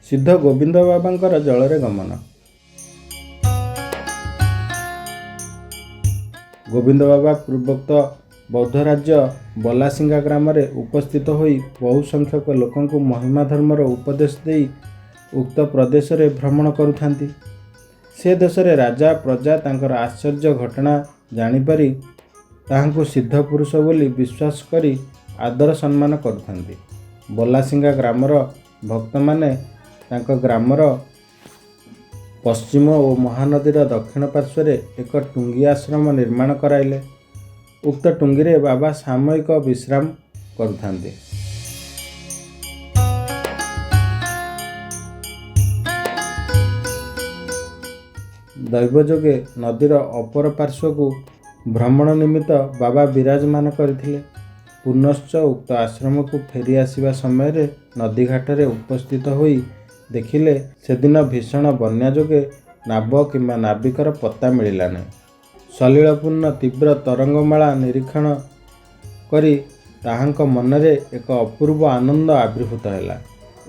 ସିଦ୍ଧ ଗୋବିନ୍ଦ ବାବାଙ୍କର ଜଳରେ ଗମନ। ଗୋବିନ୍ଦ ବାବା ପୂର୍ବୋକ୍ତ ବୌଦ୍ଧ ରାଜ୍ୟ ବଲାସିଙ୍ଗା ଗ୍ରାମରେ ଉପସ୍ଥିତ ହୋଇ ବହୁ ସଂଖ୍ୟକ ଲୋକଙ୍କୁ ମହିମା ଧର୍ମର ଉପଦେଶ ଦେଇ ଉକ୍ତ ପ୍ରଦେଶରେ ଭ୍ରମଣ କରୁଥାନ୍ତି। ସେ ଦେଶରେ ରାଜା ପ୍ରଜା ତାଙ୍କର ଆଶ୍ଚର୍ଯ୍ୟ ଘଟଣା ଜାଣିପାରି ତାହାଙ୍କୁ ସିଦ୍ଧ ପୁରୁଷ ବୋଲି ବିଶ୍ୱାସ କରି ଆଦର ସମ୍ମାନ କରୁଥାନ୍ତି। ବଲାସିଙ୍ଗା ଗ୍ରାମର ଭକ୍ତମାନେ ତାଙ୍କ ଗ୍ରାମର ପଶ୍ଚିମ ଓ ମହାନଦୀର ଦକ୍ଷିଣ ପାର୍ଶ୍ୱରେ ଏକ ଟୁଙ୍ଗି ଆଶ୍ରମ ନିର୍ମାଣ କରାଇଲେ। ଉକ୍ତ ଟୁଙ୍ଗିରେ ବାବା ସାମୟିକ ବିଶ୍ରାମ କରୁଥାନ୍ତି। ଦୈବ ଯୋଗେ ନଦୀର ଅପର ପାର୍ଶ୍ୱକୁ ଭ୍ରମଣ ନିମିତ୍ତ ବାବା ବିରାଜମାନ କରିଥିଲେ। ପୁନଶ୍ଚ ଉକ୍ତ ଆଶ୍ରମକୁ ଫେରି ଆସିବା ସମୟରେ ନଦୀଘାଟରେ ଉପସ୍ଥିତ ହୋଇ ଦେଖିଲେ, ସେଦିନ ଭୀଷଣ ବନ୍ୟା ଯୋଗେ ନାବ କିମ୍ବା ନାବିକର ପତ୍ତା ମିଳିଲା ନାହିଁ। ସଲିଳପୂର୍ଣ୍ଣ ତୀବ୍ର ତରଙ୍ଗମାଳା ନିରୀକ୍ଷଣ କରି ତାହାଙ୍କ ମନରେ ଏକ ଅପୂର୍ବ ଆନନ୍ଦ ଆବିର୍ଭୂତ ହେଲା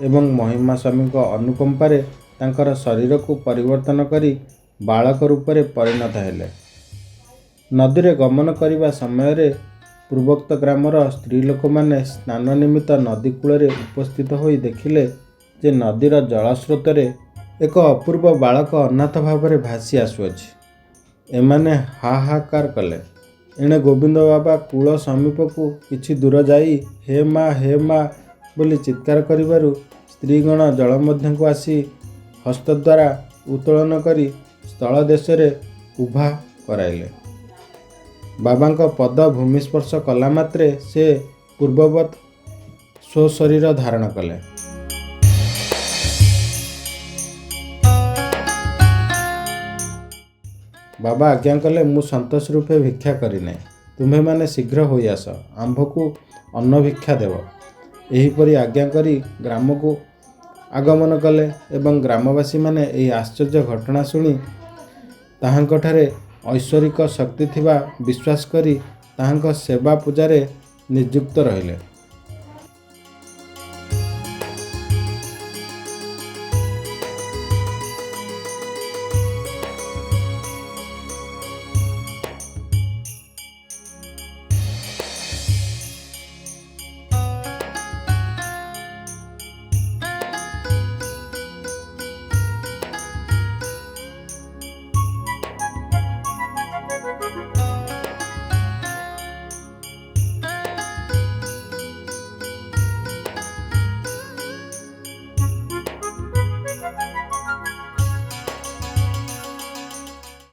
ଏବଂ ମହିମା ସ୍ୱାମୀଙ୍କ ଅନୁକମ୍ପାରେ ତାଙ୍କର ଶରୀରକୁ ପରିବର୍ତ୍ତନ କରି ବାଳକ ରୂପରେ ପରିଣତ ହେଲେ। ନଦୀରେ ଗମନ କରିବା ସମୟରେ ପୂର୍ବୋକ୍ତ ଗ୍ରାମର ସ୍ତ୍ରୀ ଲୋକମାନେ ସ୍ନାନ ନିମିତ୍ତ ନଦୀ କୂଳରେ ଉପସ୍ଥିତ ହୋଇ ଦେଖିଲେ ଯେ ନଦୀର ଜଳସ୍ରୋତରେ ଏକ ଅପୂର୍ବ ବାଳକ ଅନାଥ ଭାବରେ ଭାସି ଆସୁଅଛି। ଏମାନେ ହାହାକାର କଲେ। ଏଣେ ଗୋବିନ୍ଦ ବାବା କୂଳ ସମୀପକୁ କିଛି ଦୂର ଯାଇ ହେ ମା, ହେ ମା ବୋଲି ଚିତ୍କାର କରିବାରୁ ସ୍ତ୍ରୀଗଣ ଜଳ ମଧ୍ୟକୁ ଆସି ହସ୍ତଦ୍ୱାରା ଉତ୍ତୋଳନ କରି ସ୍ଥଳ ଦେଶରେ ଉଭା କରାଇଲେ। ବାବାଙ୍କ ପଦ ଭୂମିସ୍ପର୍ଶ କଲା ମାତ୍ରେ ସେ ପୂର୍ବବତ୍ ସ୍ୱଶରୀର ଧାରଣ କଲେ। ବାବା ଆଜ୍ଞା କଲେ, ମୁଁ ସନ୍ତୋଷ ରୂପେ ଭିକ୍ଷା କରିନାହିଁ, ତୁମ୍ଭେମାନେ ଶୀଘ୍ର ହୋଇଆସ, ଆମ୍ଭକୁ ଅନ୍ନ ଭିକ୍ଷା ଦେବ। ଏହିପରି ଆଜ୍ଞା କରି ଗ୍ରାମକୁ ଆଗମନ କଲେ ଏବଂ ଗ୍ରାମବାସୀମାନେ ଏହି ଆଶ୍ଚର୍ଯ୍ୟ ଘଟଣା ଶୁଣି ତାହାଙ୍କଠାରେ ଐଶ୍ୱରିକ ଶକ୍ତି ଥିବା ବିଶ୍ୱାସ କରି ତାହାଙ୍କ ସେବା ପୂଜାରେ ନିଯୁକ୍ତ ରହିଲେ।